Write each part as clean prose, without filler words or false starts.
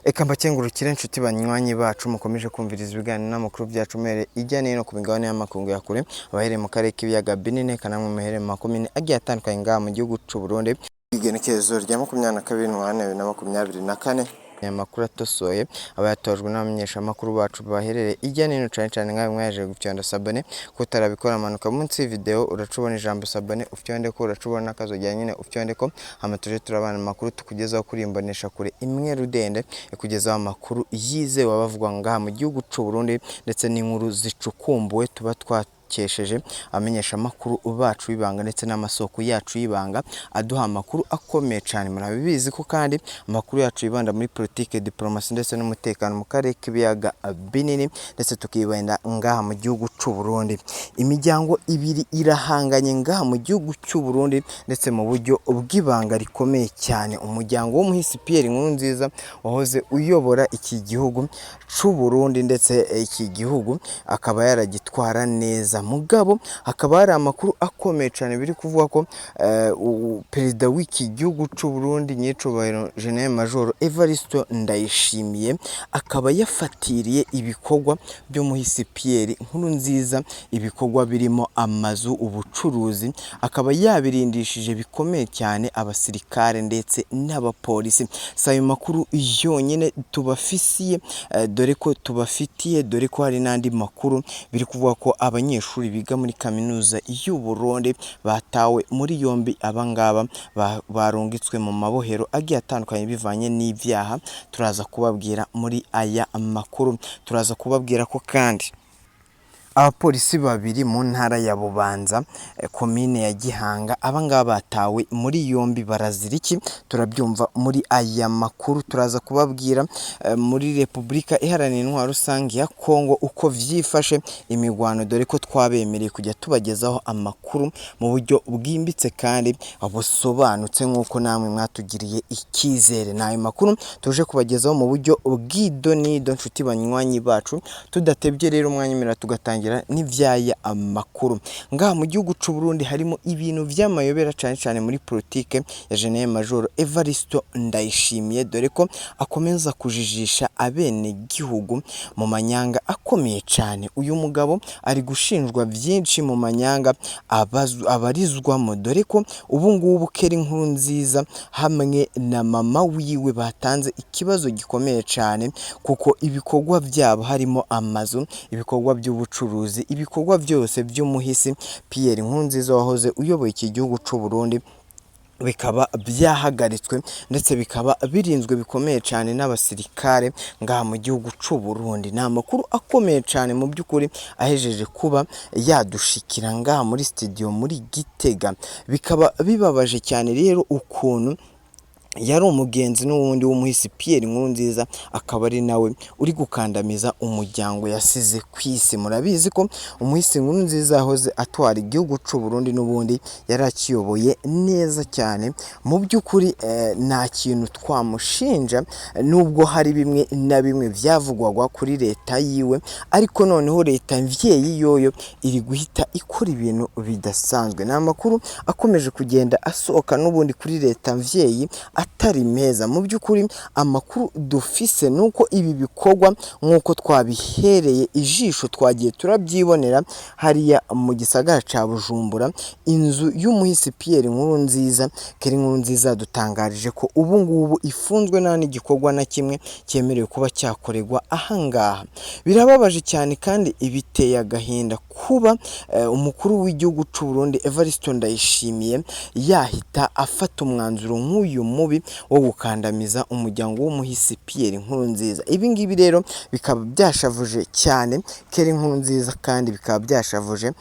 Eka mbakengurukire inshuti banywanyi bacu mukomeje kumviriza ibiganiro n'amakuru byacu muhereye ijya n'ino ku migabane y'amakungu ya kure, abahereye mu karere k'ibiyaga binini, eka namwe muhereye mu makomine agiye atandukanye ngaha mu gihugu c'u Burundi. Igenekerezo rya 22 Ntwarante 2024, aya makuru atosoye aba yatojwe n'abamenyeshamakuru bacu baherereye ijya n'ino, cane cane nkawe mwaje gufyonda s'abonner. Kutarabikora, manuka munsi y'ivideo uraca ubona ijambo s'abonner, ufyondeko. Uraca ubona akazogera nyine, ufyondeko, hama tuje turabana amakuru tukugezaho kuri imbonesha kure imwe rudende ikugezaho amakuru yizewe abavugwa ngaha mu gihugu c'u Burundi, ndetse n'inkuru zicukumbuwe tuba twakesheje abamenyeshamakuru bacu b'ibanga ndetse n'amasoko yacu y'ibanga aduha amakuru akomeye cyane. Murabizi ko kandi amakuru yacu yibanda muri politike, diplomasi ndetse n'umutekano mu karere k'ibiyaga binini, ndetse tukibanda ngaha mu gihugu c'u Burundi. Imiryango ibiri irahanganye ngaha mu gihugu c'u Burundi, ndetse mu buryo bw'ibanga rikomeye cyane. Umuryango w'umuhisi Pierre Nkurunziza wahoze uyobora iki gihugu c'u Burundi, ndetse iki gihugu akaba yaragitwara neza, mugabo hakaba hari amakuru akomeye cyane biri kuvuga ko perezida w'iki gihugu c'u Burundi, nyiricubahiro General Major Evariste Ndayishimiye, akaba yafatiriye ibikorwa by'umuhisi Pierre Nkurunziza, ibikorwa birimo amazu, ubucuruzi, akaba yabirindishije bikomeye cyane abasirikare ndetse n'abapolisi. Si ayo makuru yonyine tubafisiye, dore ko tubafitiye, dore ko hari n'andi makuru biri kuvuga ko abanyeshuri biga muri kaminuza y'u Burundi batawe muri yombi. Abangaba barungitswe mu mabohero agiye atandukanye bivanye n'ibyaha turaza kubabwira muri aya makuru. Turaza kubabwira ko kandi abapolisi babiri mu ntara ya Bubanza, komine ya Gihanga, abangaba batawe muri yombi barazira iki? Turabyumva muri aya makuru. Turaza kubabwira muri Repubulika Iharanira Intwaro Rusange ya Kongo uko vyifashe imigwano, dore ko twabemereye kujya tubagezaho amakuru mu buryo bwimbitse kandi busobanutse nk'uko namwe mwatugiriye icyizere. Ni ayo makuru tuje kubagezaho mu buryo bw'idonido, nshuti banywanyi bacu. Tudatebye rero umwanya, tugatangira n'ivyaya amakuru. Ngaha mu gihugu c'u Burundi harimo ibintu vy'amayobera, cane cane muri politike ya General Major Evariste Ndayishimiye, dore ko akomeza kujijisha abene gihugu mu manyanga akomeye cane. Uyu mugabo ari gushinjwa vyinshi mu manyanga abarizwamo, dore ko ubu ngubu Kelly Nkurunziza hamwe na mama wiwe batanze ikibazo gikomeye cane, kuko ibikorwa byabo harimo amazu, ibikorwa by'ubucuruzi, ibikorwa byose by'umuhisi Pierre Nkurunziza wahoze uyoboye iki gihugu c'u Burundi bikaba byahagaritswe, ndetse bikaba birinzwe bikomeye cyane n'abasirikare ngaha mu gihugu c'u Burundi. Ni amakuru akomeye cyane mu by'ukuri ahejeje kuba yadushikira ngaha muri studio muri Gitega. Bikaba bibabaje cyane rero ukuntu yari umugenzi n'uwundi w'umuhisi Pierre Nkurunziza akaba ari nawe uri gukandamiza umuryango yasize ku isi. Murabizi ko umuhisi Nkurunziza yahoze atwara igihugu c'u Burundi, n'ubundi yari akiyoboye neza cyane mu by'ukuri, nta kintu twamushinja, nubwo hari bimwe na bimwe byavugwaga kuri leta yiwe, ariko noneho leta mvyeyi yoyo iri guhita ikora ibintu bidasanzwe. Ni amakuru akomeje kugenda asohoka n'ubundi kuri leta mvyeyi atari meza. Mu by'ukuri amakuru dufise nuko ibi bikorwa, nk'uko twabihereye ijisho, twagiye turabyibonera hariya mu gisagara ca Bujumbura, inzu y'umuhisi Pierre Nkurunziza. Kelly Nkurunziza dutangarije ko ubu ngubu ifunzwe, nta n'igikorwa na kimwe cyemerewe kuba cyakorerwa ahangaha. Birababaje cyane kandi biteye agahinda kuba umukuru w'igihugu c'u Burundi Evariste Ndayishimiye yahita afata umwanzuro nk'uyu mubi wo gukandamiza umuryango w'umuhisi Pierre Nkurunziza. Ibi ngibi rero bikaba byashavuje cyane Kelly Nkurunziza, kandi bikaba byashavuje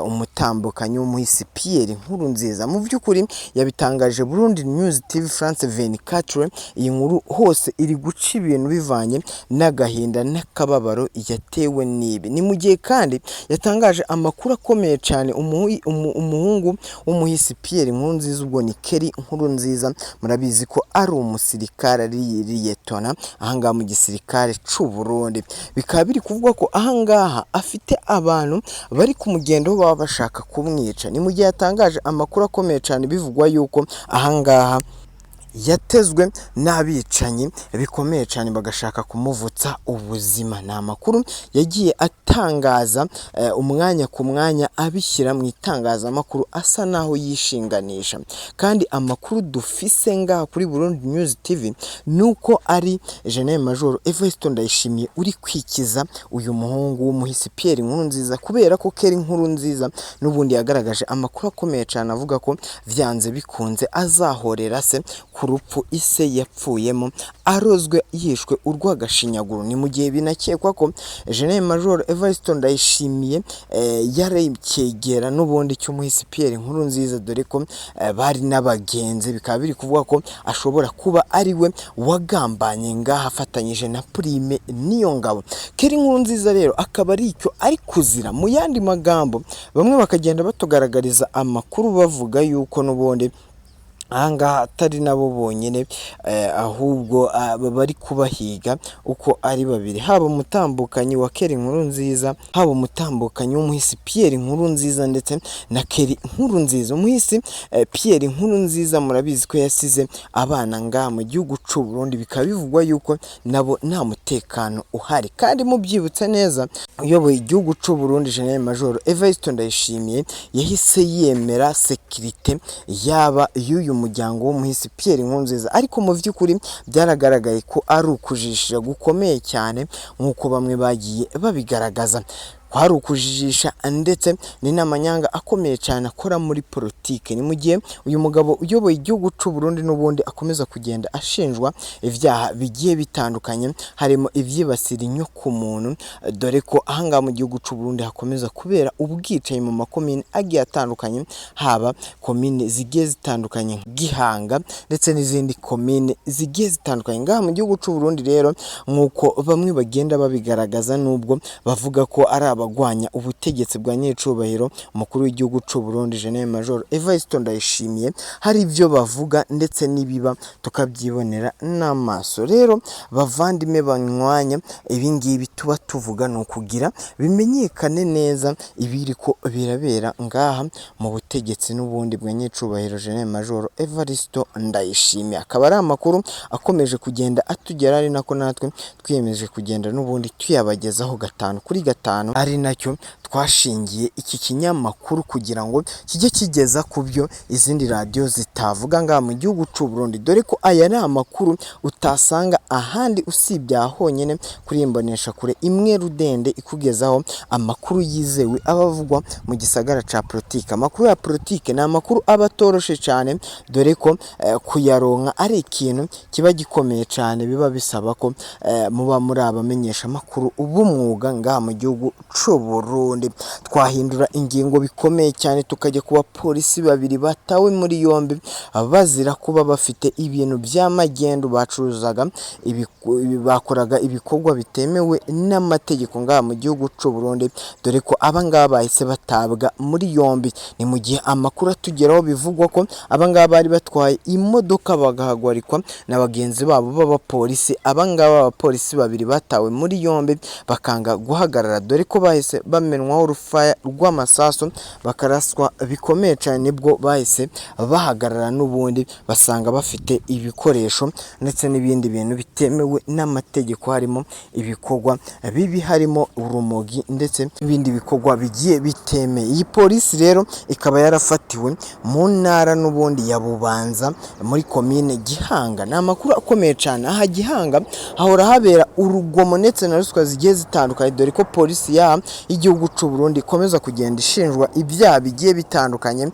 umutambukanyi w'umuhisi Pierre Nkurunziza. Mu by'ukuri yabitangaje Burundi News TV, France 24. Iyi nkuru hose iri guca ibintu bivanye n'agahinda n'akababaro yatewe n'ibi. Ni mu gihe kandi yatangaje amakuru akomeye cyane umuhungu w'umuhisi Pierre Nkurunziza, ubwo ni Kelly Nkurunziza, murabizi ko ari umusirikare, ari liyetona ahangaha mu gisirikare c'u Burundi. Bikaba biri kuvugwa ko ahangaha afite abantu bari ku mugendo baba bashaka kumwica. Ni mu gihe yatangaje amakuru akomeye cyane bivugwa yuko ahangaha Yatezwe n'abicanyi bikomeye cyane, bagashaka kumuvutsa ubuzima. Ni amakuru yagiye atangaza umwanya ku mwanya, abishyira mu itangazamakuru asa naho yishinganisha. Kandi amakuru dufise ngaha kuri Burundi News TV nuko ari General Major Evariste Ndayishimiye uri kwikiza uyu muhungu w'umuhisi Pierre Nkurunziza, kubera ko Kelly Nkurunziza n'ubundi yagaragaje amakuru akomeye cyane avuga ko vyanze bikunze azahorera se ku rupfu ise yapfuyemo arozwe, yishwe urw'agashinyaguro. Ni mu gihe binakekwa ko General Major Evariste Ndayishimiye yarekegera n'ubundi cy'umuhisi Pierre Nkurunziza, dore ko bari n'abagenzi. Bikaba biri kuvuga ko ashobora kuba ari we wagambanye ngaha afatanyije na Prime Niyongabo. Kelly Nkurunziza rero akaba ari icyo ari kuzira. Mu yandi magambo, bamwe bakagenda batugaragariza amakuru bavuga yuko n'ubundi ahangaha atari nabo bonyine, ahubwo bari kubahiga uko ari babiri, haba umutambukanyi wa Kelly Nkurunziza, haba umutambukanyi w'umuhisi Pierre Nkurunziza ndetse na Kelly Nkurunziza. Umuhisi Pierre Nkurunziza murabizi ko yasize abana ngaha mu gihugu c'u Burundi, bikaba bivugwa yuko nabo nta mutekano uhari. Kandi mubyibutse neza, uyoboye igihugu c'u Burundi General Major Evariste Ndayishimiye yahise yemera sécurité yaba y'uyu muryango w'umuhisi Pierre Nkurunziza, ariko mu by'ukuri byaragaragaye ko ari ukujijisha gukomeye cyane, nk'uko bamwe bagiye babigaragaza kwari ukujijisha, ndetse ni n'amanyanga akomeye cyane akora muri politike. Ni mu gihe uyu mugabo uyoboye igihugu c'u Burundi n'ubundi akomeza kugenda ashinjwa ibyaha bigiye bitandukanye, harimo ibyibasira inyokomuntu, dore ko ahangaha mu gihugu c'u Burundi hakomeza kubera ubwicanyi mu makomine agiye atandukanye, haba komine zigiye zitandukanye Gihanga ndetse n'izindi komine zigiye zitandukanye ngaha mu gihugu c'u Burundi. Rero nk'uko bamwe bagenda babigaragaza, nubwo bavuga ko ari abagwanya ubutegetsi bwa nyiricubahiro umukuru w'igihugu c'u Burundi General Major Evariste Ndayishimiye, hari ibyo bavuga ndetse n'ibiba tukabyibonera n'amaso. Rero bavandimwe banywanya, ibi ngibi tuba tuvuga ni ukugira bimenyekane neza ibiriko birabera ngaha mu butegetsi n'ubundi bwa nyiricubahiro General Major Evariste Ndayishimiye. Akaba ari amakuru akomeje kugenda atugera, ari nako natwe twiyemeje kugenda n'ubundi tuyabagezaho gatanu kuri gatanu, ari nacyo twashingiye iki kinyamakuru kugira ngo kijye kigeza ku byo izindi radiyo zitavuga ngaha mu gihugu c'u Burundi, dore ko aya ari amakuru utasanga ahandi usibye aha honyine kuri iyi mboneshakure imwe rudende ikugezaho amakuru yizewe aba avugwa mu gisagara ca politike. Amakuru ya politike ni amakuru aba atoroshe cyane, dore ko kuyaronka ari ikintu kiba gikomeye cyane, biba bisaba ko muba muri abamenyesha amakuru b'umwuga ngaha mu gihugu c'u Burundi. Twahindura ingingo bikomeye cyane, tukajya ku bapolisi babiri batawe muri yombi bazira kuba bafite ibintu bya magendu bacuruzaga, bakoraga ibikorwa bitemewe n'amategeko ngaha mu gihugu c'u Burundi, dore ko aba ngaba bahise batabwa muri yombi. Ni mu gihe amakuru atugeraho bivugwa ko aba ngaba bari batwaye imodoka bagahagarikwa na bagenzi babo b'abapolisi. Aba ngaba abapolisi babiri batawe muri yombi bakanga guhagarara, dore ko bahise bamenwaho urufaya rw'amasasu bakaraswa bikomeye cyane, nibwo bahise bahagarara n'ubundi basanga bafite ibikoresho ndetse n'ibindi bintu bitemewe n'amategeko, harimo ibikorwa bibi, harimo urumogi ndetse n'ibindi bikorwa bigiye bitemeye. Iyi polisi rero ikaba yarafatiwe mu ntara n'ubundi ya Bubanza muri komine Gihanga. Ni amakuru akomeye cyane. Aha Gihanga hahora habera urugomo ndetse na ruswa zigiye zitandukanye, dore ko polisi yaha y'igihugu c'u Burundi ikomeza kugenda ishinjwa ibyaha bigiye bitandukanye,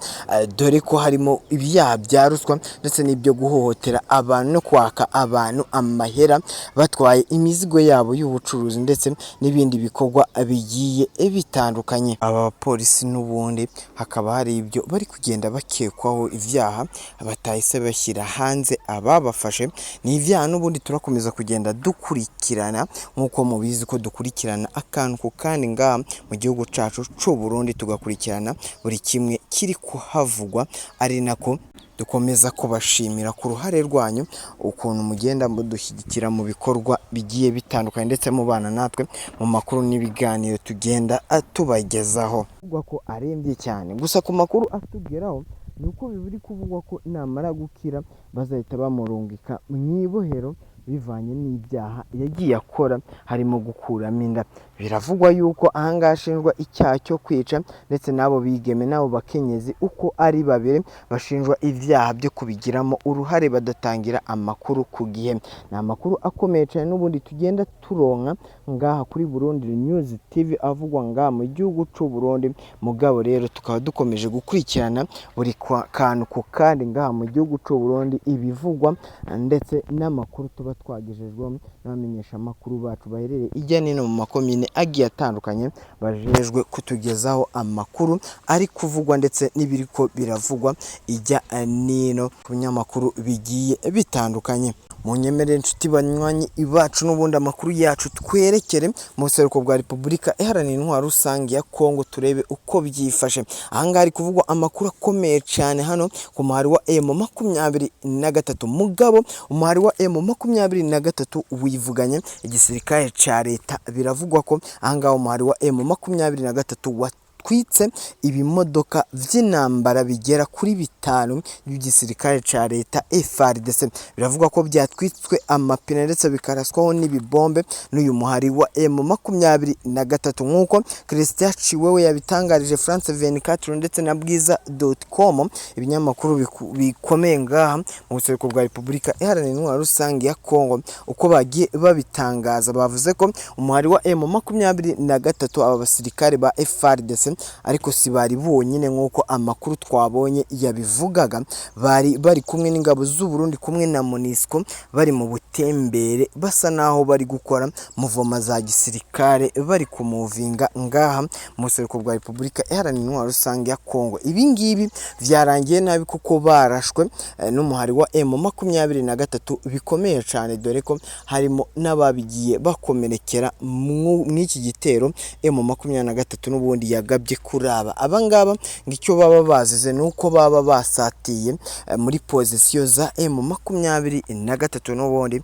dore ko harimo ibyaha bya ruswa ndetse n'ibyo guhohotera abantu no kwaka abantu amahera batwaye imizigo yabo y'ubucuruzi ndetse n'ibindi bikorwa bigiye bitandukanye. Aba bapolisi n'ubundi hakaba hari ibyo bari kugenda bakekwaho, ibyaha batahise bashyira hanze ababafashe. Ni ibyaha n'ubundi turakomeza kugenda dukurikirana, nk'uko mubizi ko dukurikirana akantu ku kandi ngaha mu gihugu cacu c'u Burundi, tugakurikirana buri kimwe kiri kuhavugwa, ari nako dukomeza kubashimira ku ruhare rwanyu, ukuntu mugenda mudushyigikira mu bikorwa bigiye bitandukanye ndetse mubana natwe mu makuru n'ibiganiro tugenda tubagezaho. Bivugwa ko arembye cyane, gusa ku makuru atugeraho Ni uko biri kuvugwa ko namara gukira bazahita bamurungika mu ibohero bivanye n'ibyaha yagiye akora harimo gukuramo inda. Biravugwa yuko ahangaha ashinjwa icyaha cyo kwica, ndetse n'abo bigeme n'abo bakenyezi uko ari babiri bashinjwa ibyaha byo kubigiramo uruhare badatangira amakuru ku gihe. Ni amakuru akomeye cyane n'ubundi tugenda turonka ngaha kuri Burundi News TV avugwa ngaha mu gihugu c'u Burundi. Mugabo rero tukaba dukomeje gukurikirana buri kantu ku kandi ngaha mu gihugu c'u Burundi, ibivugwa ndetse n'amakuru tuba twagejejweho n'abamenyeshamakuru bacu baherereye hirya no hino mu makomine agiye atandukanye, bajejwe kutugezaho amakuru ari kuvugwa ndetse n'ibiriko biravugwa ijya nino ku binyamakuru bigiye bitandukanye. Munyemerere inshuti banywanyi bacu, n'ubundi amakuru yacu twerekere mu buseruko bwa Repubulika Iharanira Intwaro Rusange ya Kongo, turebe uko byifashe. Ahangaha hari kuvugwa amakuru akomeye cyane hano ku muhari wa M23. Mugabo umuhari wa M23 wivuganye igisirikare ca leta. Biravugwa ko ahangaha umuhari wa M23 watwitse ibimodoka vy'intambara bigera kuri 5 by'igisirikare ca leta FARDC. Biravugwa ko byatwitswe amapine ndetse bikaraswaho n'ibibombe n'uyu muhari wa M23, nk'uko Christian Ciwewe yabitangarije France 24 ndetse na Bwiza.com, ibinyamakuru bikomeye ngaha mu buseruko bwa Repubulika Iharanira Intwaro Rusange ya Kongo. Uko bagiye babitangaza, bavuze ko umuhari wa M23, aba basirikare ba FARDC, ariko si bari bonyine nk'uko amakuru twabonye yabivugaga, bari bari kumwe n'ingabo z'u Burundi kumwe na MONUSCO, bari mu butembere basa naho bari gukora muvoma za gisirikare, bari kumuvinga ngaha mu buseruko bwa Repubulika Iharanira Intwaro Rusange ya Kongo. Ibi ngibi vyarangiye nabi kuko barashwe n'umuhari wa M23 bikomeye cyane, dore ko harimo n'ababigiye bakomerekera mw'iki gitero M23 n'ubundi yagabye kuraba. Abangaba ngo icyo baba bazize ni uko baba basatiye muri pozisiyo za M23, n'ubundi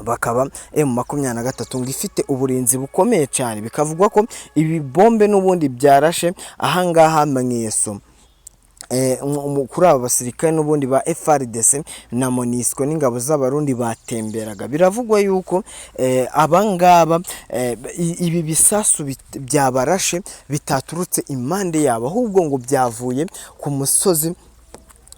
bakaba M23 ngo ifite uburinzi bukomeye cyane. Bikavugwa ko ibi bombe n'ubundi byarashe ahangaha mweso kuri aba basirikare n'ubundi ba FARDC na MONUSCO n'ingabo z'Abarundi batemberaga. Biravugwa yuko abangaba ibi bisasu byabarashe bitaturutse impande yabo, ahubwo ngo byavuye ku musozi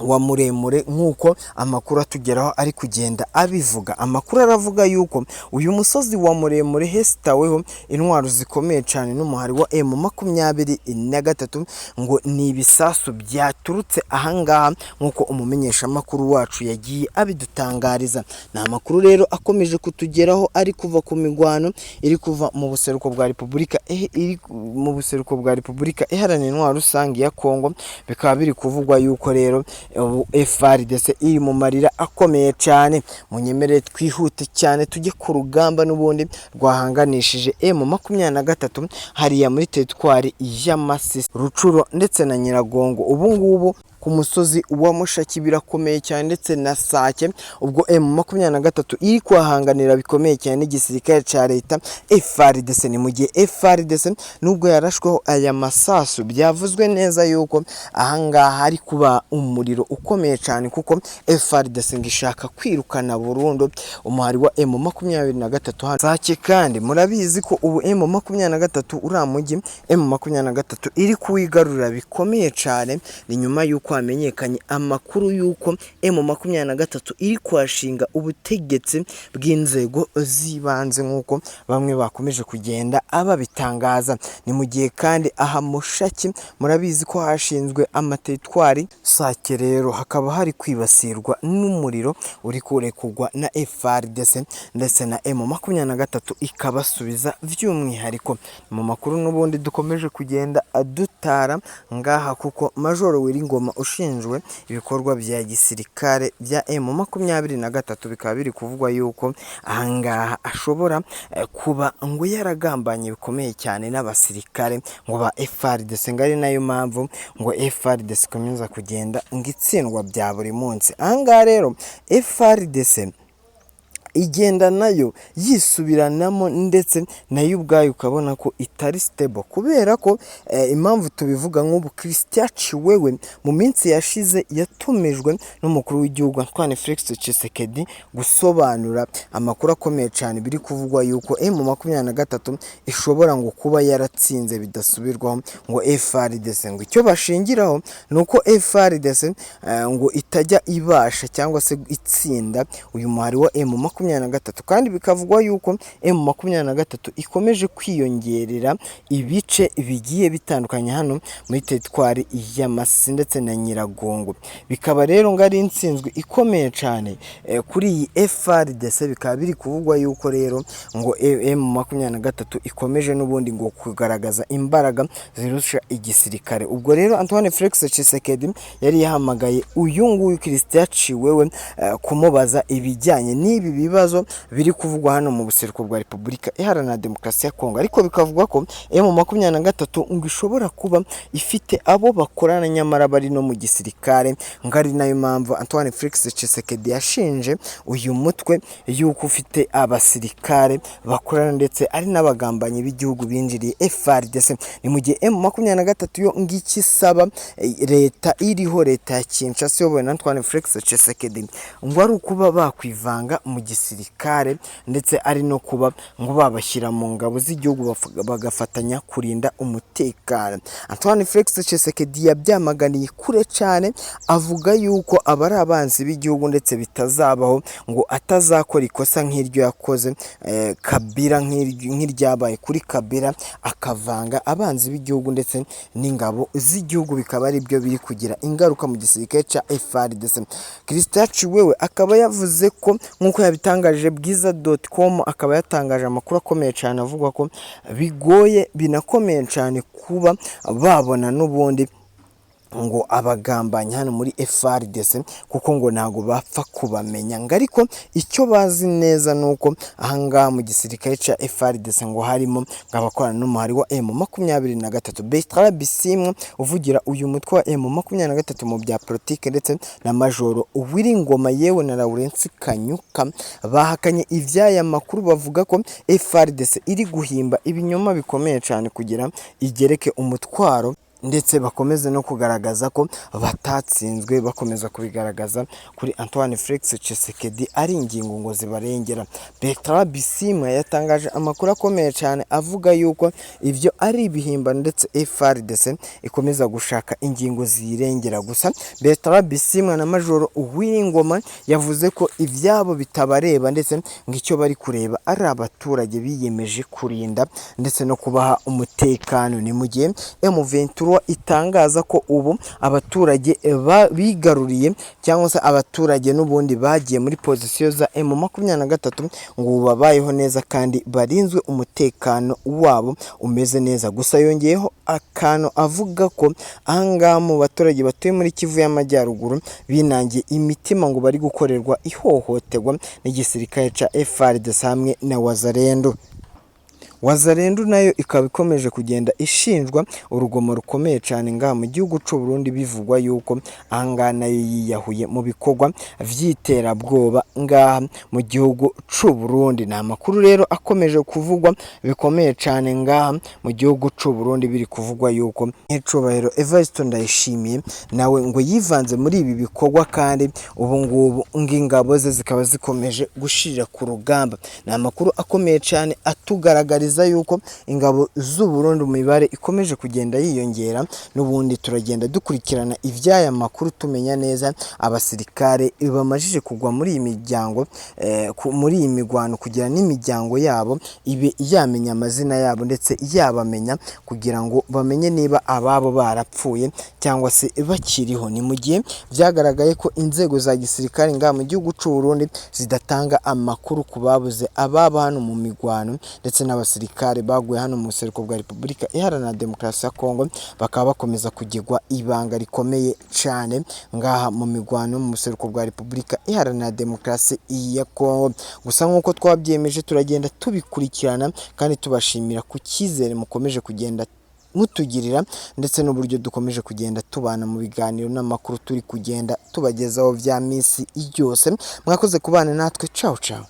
wa muremure, nk'uko amakuru atugeraho ari kugenda abivuga. Amakuru aravuga yuko uyu musozi wa muremure hesitaweho intwaro zikomeye cyane n'umuhari wa M23, ngo ni ibisasu byaturutse ahangaha, nk'uko umumenyeshamakuru wacu yagiye abidutangariza. Ni amakuru rero akomeje kutugeraho ari kuva ku migwano iri kuva mu buseruko bwa Repubulika iri mu buseruko bwa Repubulika Iharanira Intwaro Rusange ya Kongo. Bikaba biri kuvugwa yuko rero ubu FARDC iri mu marira akomeye cyane. Munyemerere twihute cyane tujye ku rugamba n'ubundi rwahanganishije M23 hariya muri teritwari y'Amasisi, Rucuro ndetse na Nyiragongo. Ubu ngubu ku musozi wa Mushaki birakomeye cyane, ndetse na Sake, ubwo M23 iri kuhahanganira bikomeye cyane n'igisirikare cya leta FARDC. Ni mu gihe FARDC nubwo yarashweho aya masasu, byavuzwe neza yuko ahangaha hari kuba umuriro ukomeye cyane, kuko FARDC ngo ishaka kwirukana burundu umuhari wa M23 hano Sake. Kandi murabizi ko ubu M23 uriya mujyi M23 iri kuwigarurira bikomeye cyane. Ni nyuma y'uko hamenyekanye amakuru y'uko M23 iri kuhashinga ubutegetsi bw'inzego z'ibanze, nk'uko bamwe bakomeje kugenda ababitangaza. Ni mu gihe kandi aha Mushaki murabizi ko hashinzwe amateritwari. Sake rero hakaba hari kwibasirwa n'umuriro uri kurekurwa na FARDC ndetse na M23 ikabasubiza by'umwihariko. Mu makuru n'ubundi dukomeje kugenda dutara ngaha, kuko Majoro Wiringoma ushinzwe ibikorwa bya gisirikare bya M23 bikaba biri kuvugwa yuko ahangaha ashobora kuba ngo yaragambanye bikomeye cyane n'abasirikare ngo ba FARDC, ngo ari nayo mpamvu ngo FARDC ikomeza kugenda ngo itsindwa bya buri munsi. Ahangaha rero FARDC Igenda nayo yisubiranamo, ndetse nayo ubwayo ukabona ko itari stable. Kubera ko impamvu tubivuga, nk'ubu Christian Tshiwewe mu minsi yashize yatumijwe n'umukuru w'igihugu Antoine Felix Tshisekedi gusobanura amakuru akomeye cyane biri kuvugwa yuko M23 ishobora ngo kuba yaratsinze bidasubirwaho ngo FARDC. Ngo icyo bashingiraho ni uko FARDC ngo itajya ibasha cyangwa se itsinda uyu muhari wa M23, kandi bikavugwa yuko M23 ikomeje kwiyongerera ibice bigiye bitandukanye hano muri teritwari ya Masisi ndetse na Nyiragongo. Bikaba rero ngo ari intsinzwi ikomeye cyane kuri iyi FARDC. Bikaba biri kuvugwa yuko rero ngo M23 ikomeje n'ubundi ngo kugaragaza imbaraga zirusha igisirikare. Ubwo rero Antoine Felix Tshisekedi yari yahamagaye uyu nguyu Christian Tshiwewe kumubaza ibijyanye n'ibi bibazo biri kuvugwa hano mu buseruko bwa Repubulika Iharanira Demokarasi ya Kongo. Ariko bikavugwa ko M23 ngo ishobora kuba ifite abo bakorana nyamara bari no mu gisirikare, ngo ari nayo mpamvu Antoine Felix Tshisekedi yashinje uyu mutwe yuko ufite abasirikare bakorana ndetse ari n'abagambanyi b'igihugu binjiriye FARDC. Ni mu gihe M23 yo ngiki isaba leta iriho, leta ya Kinshasa iyobowe na Antoine Felix Tshisekedi, ngo ari ukuba bakwivanga mu gisirikare, ndetse ari no kuba ngo babashyira mu ngabo z'igihugu bagafatanya kurinda umutekano. Antoine Felix Tshisekedi yabyamaganiye kure cyane, avuga yuko aba ari abanzi b'igihugu ndetse bitazabaho, ngo atazakora ikosa nk'iryo yakoze Kabila, nk'iryabaye kuri Kabila, akavanga abanzi b'igihugu ndetse n'ingabo z'igihugu, bikaba ari byo biri kugira ingaruka mu gisirikare cya FARDC. Christian Tshiwewe akaba yavuze ko, nk'uko yabitangaje bwiza.com, akaba yatangaje amakuru akomeye cyane avuga ko bigoye binakomeye cyane kuba babona n'ubundi ngo abagambanyi hano muri FARDC, kuko ngo ntabwo bapfa kubamenya. Ngo ariko icyo bazi neza ni uko ahangaha mu gisirikare cya FARDC ngo harimo ngo abakorana n'umuhari wa M23. Bertrand Bisimwa uvugira uyu mutwe wa M23 mu bya politike, ndetse na Majoro Uwiringoma yewe na Lawrence Kanyuka, bahakanye ivy'aya makuru, bavuga ko FARDC iri guhimba ibinyoma bikomeye cyane kugira igereke umutwaro, ndetse bakomeze no kugaragaza ko batatsinzwe, bakomeza kubigaragaza kuri Antoine Felix Tshisekedi ari ingingo ngo zibarengera. Bertrand Bisimwa yatangaje amakuru akomeye cyane avuga yuko ibyo ari ibihimbano ndetse FARDC ikomeza gushaka ingingo ziyirengera. Gusa Bertrand Bisimwa na Majoro Uwiringoma yavuze ko ibyabo bitabareba, ndetse ngo icyo bari kureba ari abaturage biyemeje kurinda ndetse no kubaha umutekano. Ni mu gihe M23 itangaza ko ubu abaturage bigaruriye, cyangwa se abaturage n'ubundi bagiye muri pozisiyo za M23 ngo ubu babayeho neza kandi barinzwe, umutekano wabo umeze neza. Gusa yongeyeho akantu avuga ko ahangaha mu baturage batuye muri Kivu y'Amajyaruguru binangiye imitima, ngo bari gukorerwa ihohoterwa n'igisirikare cya FARDC hamwe na Wazalendo. Wazalendo nayo ikaba ikomeje kugenda ishinjwa urugomo rukomeye cyane ngaha mu gihugu c'u Burundi, bivugwa yuko ahangaha nayo yiyahuye mu bikorwa vy'iterabwoba ngaha mu gihugu c'u Burundi. Ni amakuru rero akomeje kuvugwa bikomeye cyane ngaha mu gihugu c'u Burundi, biri kuvugwa yuko Nyiricubahiro Evariste Ndayishimiye nawe ngo yivanze muri ibi bikorwa, kandi ubu ngubu ng'ingabo ze zikaba zikomeje gushirira ku rugamba. Ni amakuru akomeye cyane atugaragariza yuko ingabo z'u Burundi mu mibare ikomeje kugenda yiyongera. N'ubundi turagenda dukurikirana iby'aya makuru, tumenya neza abasirikare bamajije kugwa muri iyi miryango, muri iyi migwano, kugira n'imiryango yabo ibe yamenya amazina yabo ndetse yabamenya, kugira ngo bamenye niba ababo barapfuye cyangwa se bakiriho. Ni mu gihe byagaragaye ko inzego za gisirikare ngaha mu gihugu c'u Burundi zidatanga amakuru ku babuze ababo hano mu migwano, ndetse n'abasirikare baguye hano mu buseruko bwa Repubulika Iharanira Demokarasi ya Kongo bakaba bakomeza kugirwa ibanga rikomeye cyane ngaha mu migwano mu buseruko bwa Repubulika Iharanira Demokarasi ya Kongo. Gusa nk'uko twabyemeje, turagenda tubikurikirana kandi tubashimira ku cyizere mukomeje kugenda mutugirira, ndetse n'uburyo dukomeje kugenda tubana mu biganiro n'amakuru turi kugenda tubagezaho bya minsi yose. Mwakoze kubana natwe. Ciao ciao.